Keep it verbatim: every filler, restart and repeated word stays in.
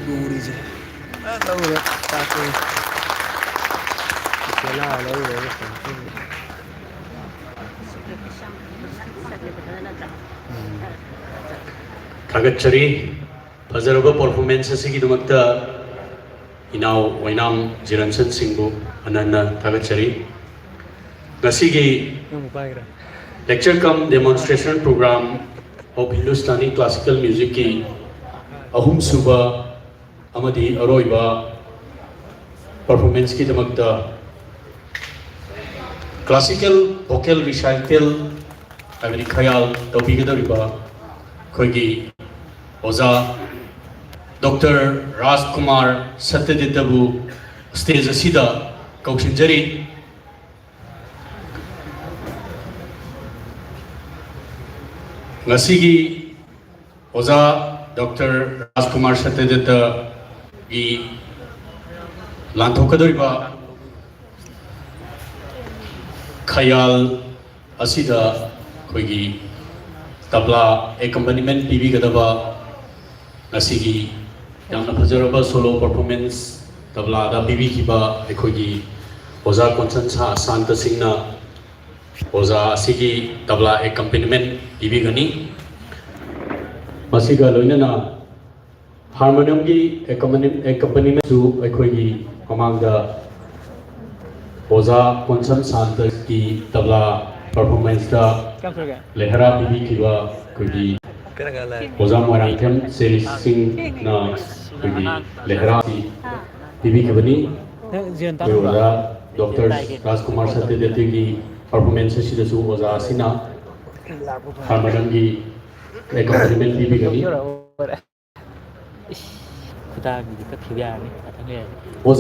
ꯂꯨꯔꯤꯁꯦ꯫ ꯑ, ꯂꯧꯔꯦ꯫ ꯆꯥꯛꯇꯣ꯫ ꯆꯦꯂꯥ ꯂꯧꯔꯦ꯫ ꯎꯝ꯫ ꯊꯥꯒꯠꯆꯔꯤ꯫ ꯐꯖꯔꯕ performance ꯑꯁꯤꯒꯤꯗꯃꯛꯇ ꯏꯅꯥꯎ ꯑꯣꯏꯅꯥꯝ ꯖꯤꯔꯟꯁꯟ ꯁꯤꯡꯕꯨ ꯍꯟꯅ ꯍꯟꯅ ꯊꯥꯒꯠꯆꯔꯤ꯫ ꯉꯁꯤꯒꯤ lecture cum demonstration program of Hindustani classical musicꯀꯤ ꯑꯍꯨꯝꯁꯨꯕ ꯑꯃꯗꯤ ꯑꯔꯣꯏꯕ performanceꯀꯤꯗꯃꯛꯇ classical vocal recital ꯍꯥꯏꯕꯗꯤ ꯈꯌꯥꯜ ꯇꯧꯕꯤꯒꯗꯧꯔꯤꯕ ꯑꯩꯈꯣꯏꯒꯤ ꯑꯣꯖꯥ ꯗꯣꯛꯇꯔ ꯔꯥꯖꯀꯨꯃꯥꯔ ꯁꯇ꯭ꯌꯗꯤꯠꯇꯕꯨ stage ꯑꯁꯤꯗ ꯀꯧꯁꯤꯟꯖꯔꯤ꯫ ꯉꯁꯤꯒꯤ ꯑꯣꯖꯥ ꯗꯣꯛꯇꯔ ꯔꯥꯖꯀꯨꯃꯥꯔ ꯁꯇ꯭ꯌꯗꯤꯠꯇꯒꯤ ꯂꯥꯟꯊꯣꯛꯀꯗꯧꯔꯤꯕ ꯈꯌꯥꯜ ꯑꯁꯤꯗ ꯑꯩꯈꯣꯏꯒꯤ ꯇꯕ꯭ꯂꯥ accompaniment ꯄꯤꯕꯤꯒꯗꯕ ꯉꯁꯤꯒꯤ ꯌꯥꯝꯅ ꯐꯖꯔꯕ solo performance ꯇꯕ꯭ꯂꯥꯗ ꯄꯤꯕꯤꯈꯤꯕ ꯑꯩꯈꯣꯏꯒꯤ ꯑꯣꯖꯥ ꯀꯣꯟꯁꯟ ꯁꯥ ꯁꯥꯟꯇ ꯁꯤꯡꯅ ꯑꯣꯖꯥ ꯑꯁꯤꯒꯤ ꯇꯕ꯭ꯂꯥ accompaniment ꯄꯤꯕꯤꯒꯅꯤ꯫ ꯃꯁꯤꯒ ꯂꯣꯏꯅꯅ harmoniumꯒꯤ accompaniment, accompaniment ꯁꯨ ꯑꯩꯈꯣꯏꯒꯤ ꯃꯃꯥꯡꯗ ꯑꯣꯖꯥ ꯀꯣꯟꯁꯝ ꯁꯥꯟꯇꯒꯤ ꯇꯕ꯭ꯂꯥ performanceꯇ ꯀꯌꯥꯝ ꯁꯨꯔꯒꯦ? ꯂꯩꯍꯔꯥ ꯄꯤꯕꯤꯈꯤꯕ ꯑꯩꯈꯣꯏꯒꯤ ꯑꯣꯖꯥ ꯃꯣꯏꯔꯥꯡꯊꯦꯝ ꯆꯦꯔꯤ ꯁꯤꯡꯅ ꯑꯩꯈꯣꯏꯒꯤ ꯂꯩꯍꯔꯥ ꯄꯤꯕꯤꯈꯤꯕꯅꯤ꯫ ꯅꯪ ꯖꯤꯌꯣꯟ ꯑꯩꯈꯣꯏ ꯇꯥꯗ꯭ꯔꯤꯕꯣ? ꯑꯣꯖꯥ ꯗꯣꯛꯇꯔ ꯔꯥꯖꯀꯨꯃꯥꯔ ꯁꯇ꯭ꯌꯗꯤꯠꯇꯒꯤ performance ꯑꯁꯤꯗꯁꯨ ꯑꯣꯖꯥ ꯑꯁꯤꯅ harmoniumꯒꯤ accompaniment ꯄꯤꯕꯤꯒꯅꯤ꯫ ꯏꯁ, ꯈꯨꯗꯥꯒꯤꯗꯤ ꯀꯛꯈꯤꯕ ꯌꯥꯔꯅꯤ ꯉꯥꯛꯇꯪ ꯂꯩꯔꯗꯤ꯫